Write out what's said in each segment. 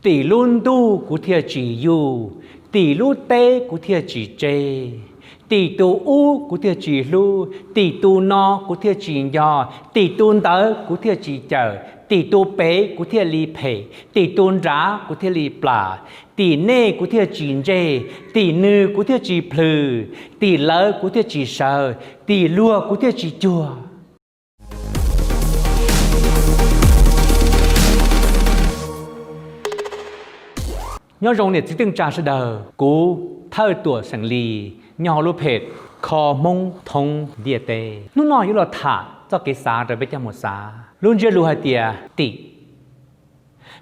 Tim lub ntuj kuv thiaj tsis yug, tim lub teb kuv thiaj tsis tseg, tim tus ub kuv thiaj tsis hlub, tim tus no kuv thiaj tsis nco, tim tus ntawd kuv thiaj tsis cawm, tim tus pem kuv thiaj li phem, tim tus nrad kuv thiaj li plam, tim nej kuv thiaj tsis ntsej, tim nws kuv thiaj tsis plhws, tim lawv kuv thiaj tsis sawv, tim luag kuv thiaj tsis cuag. Nyob zoo niam txiv teb chaws sawv daws, kuv Thawj Tuam xeem Lis nyob hauv lub phem kho Hmoob thoob ntiaj teb. Hnub no yuav los tham txoj kev xav rau peb coj mus xav lub ntsiab lus hais tias tim.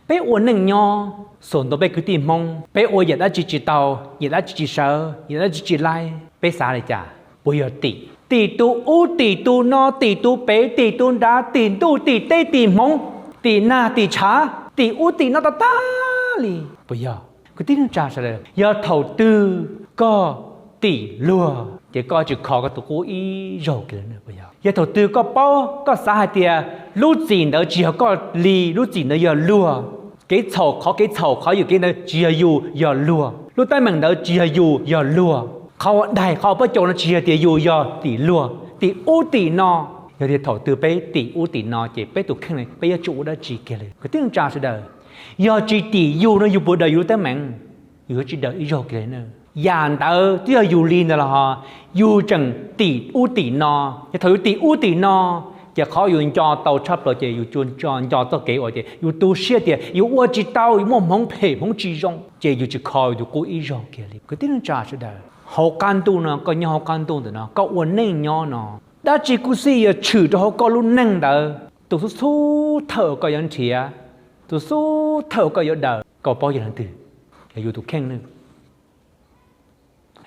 Peb ua neej nyob, xaus ntau peb kwv tij Hmoob, peb ua yam dab tsi tsis tau, yam dab tsi tsis sawv, yam dab tsi tsis laib, peb xav li cas? Puas yog tim, tim tus ub tim tus no, tim tus pem tim tus nrad, tim ntuj tim teb tim hmoov, tim nag tim tshav, tim ub tim no tag tag li? Puas yog? Kwv tij neej tsa sawv daws, yog thaum twg koj tim luag ces koj tsis kho koj tus qub ib zaug kiag li. Yog thaum twg koj paub koj xav hais tias lub txim ntawd tsis yog koj li, lub txim ntawd yog luag, kev txhaum qhov kev txhaum qhov yus kev ntawd tsis yog yus, yog luag, lub teeb meem ntawd tsis yog yus, yog luag, qhov uas daig qhov uas pob caus no tsis yog tias yus, yog tim luag, tim ub tim no. Yog tias thaum twg peb tim ub tim no ces peb tus kheej peb yuav tsum ua dab tsi kiag li? Kwv tij neej tsa sawv daws, yog tsis tim yus no yus puas daws yus lub teeb meem? Yus yuav tsis daws ib zaug kiag li na. Yam ntawd twb yog yus li ntawd los ho yus tseem tim ub tim no. Yog thaum yus tim ub tim no ces qhov yus nco tau tshaj plaws ces yus tsuas nco txoj kev uas ces yus tu siab tias yus ua tsis tau, yus muaj hmoov phem hmoov tsis zoo, ces yus tsis kho yus tus qub ib zaug kiag li. Kwv tij neej tsa sawv daws, hauv qab ntuj no, koj nyob hauv qab ntuj ntawm no, koj ua neej nyob no, dab tsi kuj xij yuav tshwm rau hauv koj lub neej ntawd. Tus xub xub thawj uas koj yuav nrhiav, tus xub thawj uas koj yuav daws, koj paub yog leej twg? Yog yus tus kheej nawb.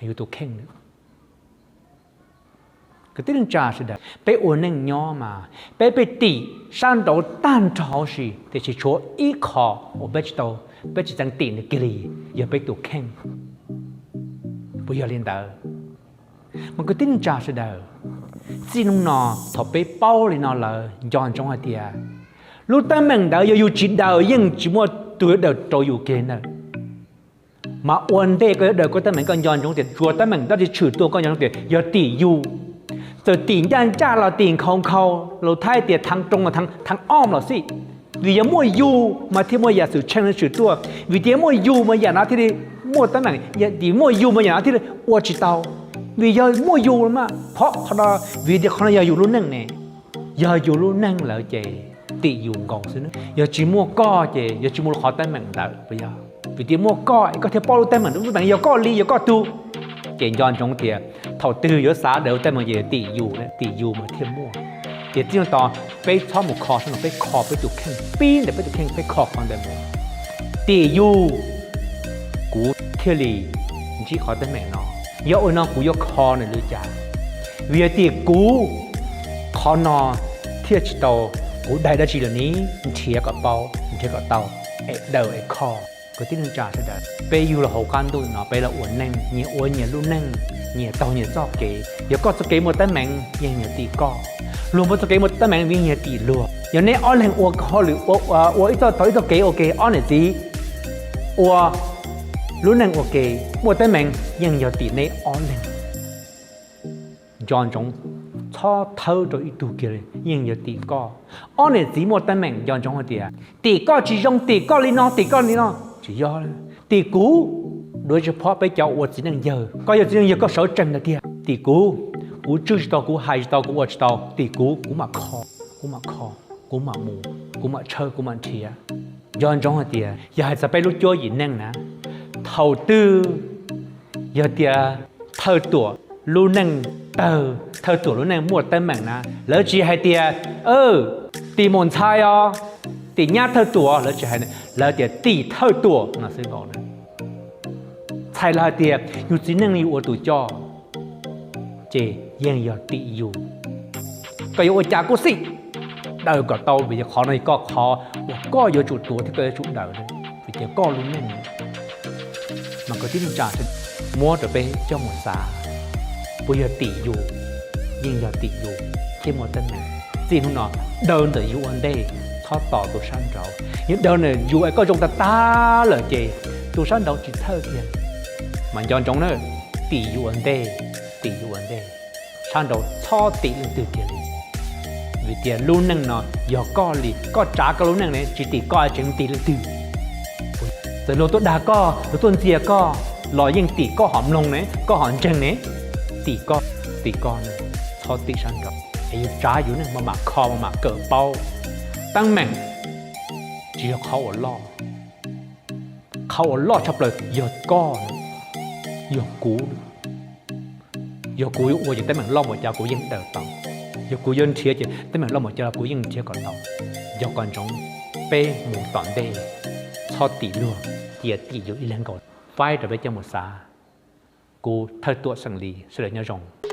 Yus tus kheej nawb. Kwv tij neej tsa sawv daws, peb ua neej nyob mas peb peb tim sab nraud tag nrho huv si, tiam sis tshuav ib qho uas peb tsis tau, peb tsis txeev tim nws kiag li, yog peb tus kheej. Puas yog li ntawd? Mas kwv tij neej tsa sawv daws, txij hnub no thaum peb paub li no lawm nco ntsoov hais tias lub teeb meem ntawd yog yus tsis daws yeej tsis muaj tus yuav daws rau yus kiag li ntawd. Mas ua ntej koj yuav daws koj teeb meem koj nco ntsoov tias tsuas teeb meem dab tsi tshwm tuaj koj nco ntsoov tias yog tim yus. Txawm tim ncaj ncaj los tim nkhaus nkhaus, lus Thaib tias thang roo los thang ob los xij, vim yog muaj yus mas thiaj muaj yam xwm tshee no tshwm tuaj, vim tias muaj yus mas yam no thiaj li muaj teeb meem, vim muaj yus mas yam no thiaj li ua tsis tau. Vim yog muaj yus mas phom qhov no, vim tias qhov no yog yus lub neej ne. Yog yus lub neej lawm ces tim yus nkaus xwb na. Yog tsis muaj koj ces yog tsis muaj qhov teeb meem ntawd puas yog? Vim tias muaj koj es koj thiaj paub lub teeb meem, lub teeb meem yog koj li yog koj tug. Ces nco ntsoov tias thaum twg yuav xav daws lub teeb meem ces tim yus, tim yus mas thiaj muaj. Ces txij no tos peb txhob mus kho sab no, peb kho peb tus kheej, pib ntawm peb tus kheej peb kho qhov ntawd mus. Tim yus, kuv thiaj li ntsib qhov teeb meem no. Yog ua no kuv yuav kho nws li cas? Vim yog tim kuv, qhov no thiaj tsis tau, kuv daig dab tsi lawm ni, nrhiav kom paub, nrhiav kom tau, es daws es kho. Kwv tij neej tsa sawv daws, peb yug los hauv qab ntuj no peb los ua neej, nyias ua nyias lub neej, nyias taug nyias txoj kev. Yog koj txoj kev muaj teeb meem yeej yog tim koj, luag muaj txoj kev muaj teeb meem yeej yog tim luag. Yog neb ob leeg ua hauj lwm, ua ib txoj, taug ib txoj kev ua ke, ob niam txiv ua lub neej ua ke, muaj teeb meem yeej yog tim neb ob leeg. Nco ntsoov, txhob thawb rau ib tug kiag li, yeej yog tim koj. Ob niam txiv muaj teeb meem nco ntsoov hais tias tim koj tsis zoo, tim koj li no, tim koj li no, tsis yog. Tim kuv, duav tsis phob peb cov ua txiv neej yawg, koj yog txiv neej yawg koj sawv tsees ntag tiag. Tim kuv, kuv tswj tsis tau, kuv hais tsis tau, kuv ua tsis tau, tim kuv, kuv mam kho, kuv mam kho, kuv mam mus, kuv mam tshawb, kuv mam nrhiav. Nco ntsoov hais tias yog hais txog peb lub cuab yim neej na, thaum twg yog tias thawj tuam lub neej tawg, thawj tuam lub neej muaj teeb meem na, lawv tsis hais tias tim maum ntxhais os, tim nyab thawj tuam, lawv tsis hais, lawv tias tim thawj tuam no xwb nkaus na. Txhais los hais tias yus txiv neej yus ua tus coj, ces yeej yog tim yus. Koj yuav ua cas kuj xij, daws kom tau, vim qhov no yog koj qhov uas koj yuav tsum tuav thiab koj yuav tsum daws, vim tias koj lub neej. Mas kwv tij neej tsa, muab rau peb coj mus xav, puas yog tim yus? Yeej yog tim yus thiaj muaj teeb meem. Txij hnub no daws ntawm yus ua ntej, Txhob tos tus sab nraud, yog daws nws yuav koj zoo tag tag lawm ces tus sab nraud tsis txhawj kiag. Mas nco ntsoov na, tim yuav ua ntej, tim yuav ua ntej. Sab nraud txhob tim leej twg kiag li. Vim tias lub neej no yog koj li, koj tsav koj lub neej ne, tsis tim koj tseem tim leej twg? Txawm luag tuaj dag koj, luag tuaj ntxias koj los yeej tim koj ho mloog ne, koj ho ntseeg ne. Tim koj, tim koj, txhob tim sab nraud. Es yus tsav yus neej mas mam kho mas mam kawm paub. Teeb meem tsis yog qhov uas loj, qhov uas loj tshaj plaws yog koj, yog kuv. Yog kuv yuav ua ces teeb meem loj npaum cas kuv yeej daws tau. Yog kuv yuav nrhiav ces teeb meem loj npaum cas los kuv yeej nrhiav kom tau. Nco kom ntsoov, peb mus tom ntej, txhob tim luag, cia tim yus ib leeg nkaus. Faib rau peb coj mus xav. Kuv Thawj Tuam xeem Lis, sawv daws nyob zoo.